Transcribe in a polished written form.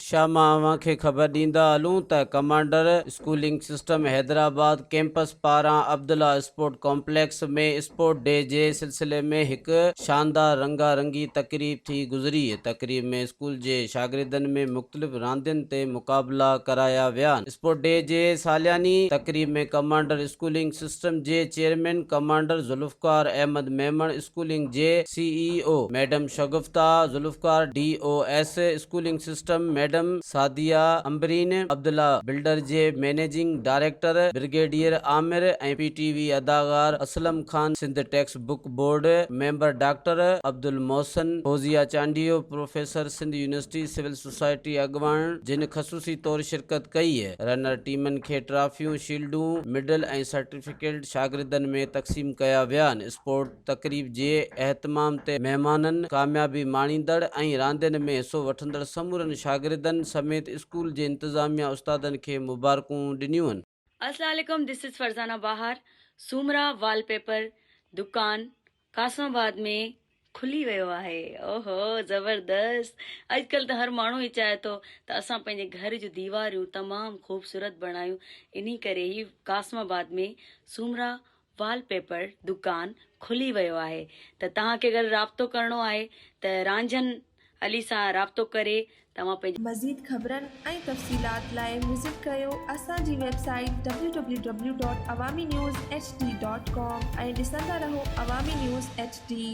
شاھ مان اوهان کي خبر ڏيندا هلون ته commander schooling system Hyderabad campus پاران Abdullah sport complex ۾ sport D جي سلسلي ۾ هڪ شاندار رنگا رنگي تقريب ٿي گذري. تقريب ۾ اسڪول جي شاگردن ۾ مختلف راندين تي مقابلا ڪرايا ويا. اسپورٽ ڊي جي سالياني تقريب ۾ ڪمانڊر اسڪولنگ سسٽم جي chairman commander Zulfiqar Ahmed Memon, schooling جي C E O madam Shagufta Zulfiqar, D O S schooling system madam Sadia Ambreen, Abdullah builder جي managing director brigadier Amir ۽ P T V اداڪار Aslam Khan, Sindh text book board member doctor Abdul Mohsin, Fauzia Chandio, professor Sindh university, civil society اڳواڻ جن خصوصي طور شرڪت ڪئي. Runner ٽيمن کي ٽرافيون، شيلڊون، مڊل ۽ سرٽيفڪيٽ شاگردن ۾ تقسيم ڪيا ويا. اسپورٽ تقريب جي اهتمام تي مهمانن، ڪاميابي ماڻيندڙ ۽ راندين ۾ حصو وٺندڙ سمورن شاگردن سميت اسڪول جي انتظاميا استادن کي مبارڪون ڏنيون. السلام عليڪم this is Farzana Bahar Soomra wallpaper دڪان قاسم آباد ۾ کلي ويو آهي اوهو زبردست اڄڪلهه ته هر ماڻهو ئي چاهي ٿو ته اسان پنهنجي گهر جون ديواريون تمام خوبصورت بڻايون انهي ڪري هي قاسم آباد ۾ سومرا وال پيپر دڪان کلي ويو آهي ته توهان کي اگر رابطو ڪرڻو آهي ته رانجهن علي سان رابطو ڪري توهان پنهنجي. مزيد خبرن ۽ تفصيلات لاء وزٽ ڪريو اسان جي website W W W dot Awami news H D dot com ۽ ڏسندا رهو عوامي نيوز ايڇ ڊي.